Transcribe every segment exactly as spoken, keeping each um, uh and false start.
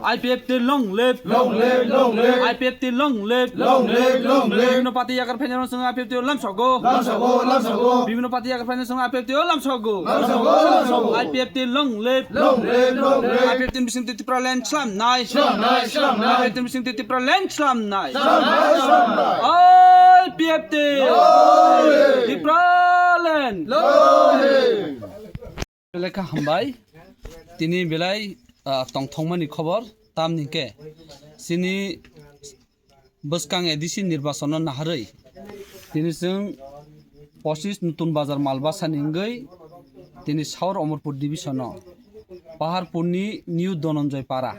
I P F T long live. Long live, long live. I P F T long live. Long live, long live. Bibhinno party yakar phainai rok chwng I P F T o lamsogo. Lamsogo, lamsogo. Bibhinno party yakar phainai chwng I P F T o lamsogo. Lamsogo, lamsogo. I P F T long live. Long live, long live. I P F T ni bising Tipraland slamnai. Slamnai, slamnai. I P F T ni bising Tipraland slamnai. Slamnai, slamnai. I P F T. Long live. Tipraland. Long live. Belai kha hambai. Tini belai, ah, tongthokmani khobor tamni khe chini bwskang A D C nirbachano naharwi tini chwng pochis Nutun Bazar Malbasani wngwi tini South Omorpur Division-o Paharpurni New Dhananjay Para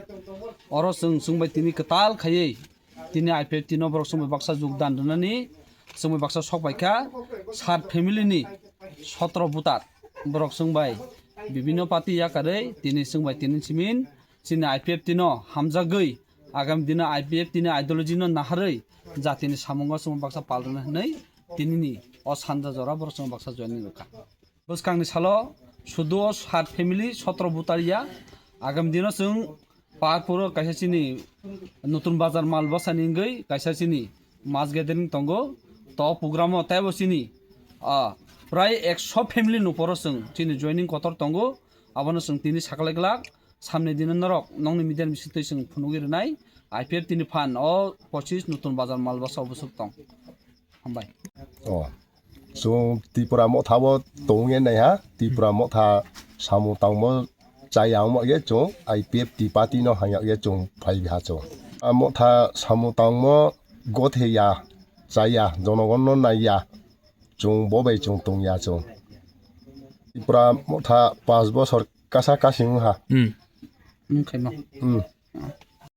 oro chwng chwngbai tini kwtal khaiwi tini I P F T no borok chwngbai baksa jogdan rwnani chwngbai baksa sok paikha sat family ni sotro voter borok chwngbai bibhinno party yakarwi tini chwngbai tini simin chini I P F T no hamjagwi agami dino I P F T ni ideology no naharwi jatini samungo chwngbai baksa pal rwna hwnwi tinini o sanja jora borok chwngbai baksa joining rwkha. Bwskangni salo sudu o sat family sotro voter ya. Agami dino chwng Paharpuro kaisa chini Nutun Bazar Malbasani wngwi kaisa chini mass gathering tongo. To program o teibo chini, ah, prai ekso family nuporo chwng chini joining kotor tongo. Abono chwng tini saklai glak. Samni dino norok nongni media ni bisingtwi chwng phunugwi rwnai. I P F T ni phan o pochis Nutun Bazar Malbasa o bwswk tong. Hambai. O. Chwng Tripura motha bo tongwi naiha, Tripura motha samung tangmo chaya wngma khe chwng I P F T party no hangya khe chwng phai biha chwng. A motha samung tangmo gothe ya, chaya, jonogon no naiya, chwng bo bai chwng tongya chwng. Tripura motha panch bosor kasa kasing wngha. Hmm. Wngkhaima. Hmm.